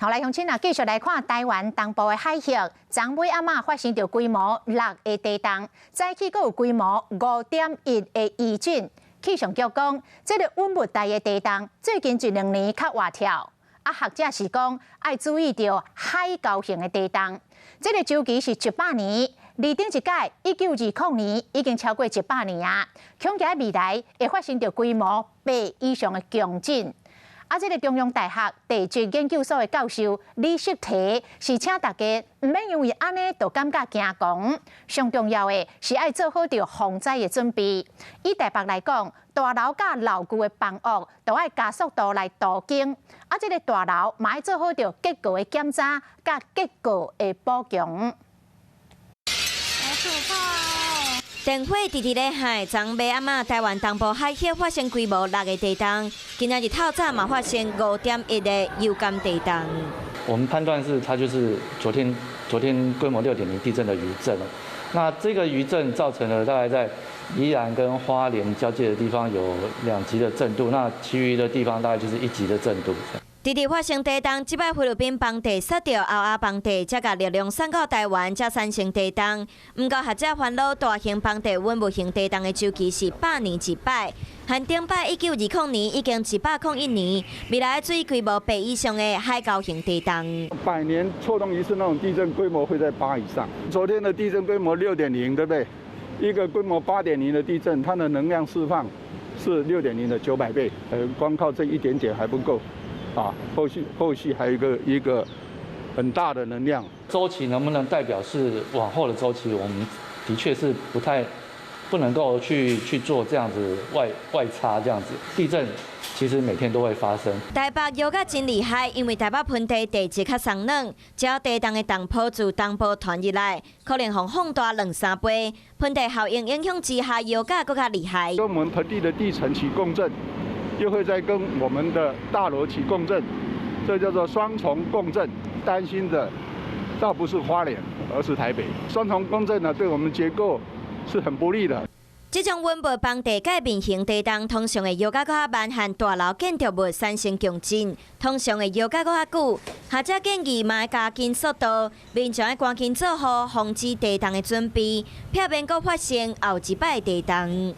好來，鄉親啊，繼續來看台灣東部的海域，昨尾暗仔發生著規模六的地動，早起閣有規模5.1的餘震。氣象局講，這个溫物帶的地動最近一兩年較活跳。啊，學者是講愛注意著海溝型的地動，這个週期是100年，離頂一擺1920年已經超過一百年啊。恐驚未來會發生著規模八以上的強震。啊，這个中央大學地質研究所的教授李世提是請大家毋免因為按呢就感覺驚狂，上重要的是愛做好著防災的準備。以台北來講，大樓佮老舊的房屋都愛加速度來都更。啊，這个大樓嘛愛做好著結構的檢查佮結構的補強。好可怕哦！電火直直咧害，昨暝暗仔台灣東部海域發生規模六个地動，今仔日透早嘛發生5.1的有感地動。我們判斷是它就是昨天規模6.0地震的餘震。那這個餘震造成了大概在宜蘭跟花蓮交界的地方有2級的震度，那其餘的地方大概就是1級的震度。直直發生地動，這擺菲律賓房地煞著歐亞房地，才共力量送到台灣，才產生地動。毋過學者煩惱，大型房地穩物型地動的週期是百年一擺，限頂擺1920年已經101年，未來注意規模八以上的海溝型地動。百年錯動一次那種地震規模會在八以上。昨天的地震規模六點零，對不對？一個規模8.0的地震，它的能量釋放是6.0的900倍，光靠這一點點還不夠。啊，後續還有一個很大的能量。週期能不能代表是往後的週期？我們的確是不太不能夠去做這樣子外插這樣子。地震其實每天都會發生。台北搖甲真厲害，因為台北盆地地質較鬆軟，只要地動的動波自東部傳入來，可能予放大兩三倍。盆地效應影響之下，搖甲閣較厲害。跟我們盆地的地層起共振，又會再跟我們的大樓起共振，這叫做雙重共振。擔心的倒不是花蓮，而是台北。雙重共振呢，對我們結構是很不利的。這種穩物崩地蓋面型地動，通常會搖甲閣較慢，和大樓建築物產生共振，通常會搖甲閣較久。學者建議嘛加緊速度，民眾愛趕緊做好防止地動的準備，避免閣發生後一擺地動。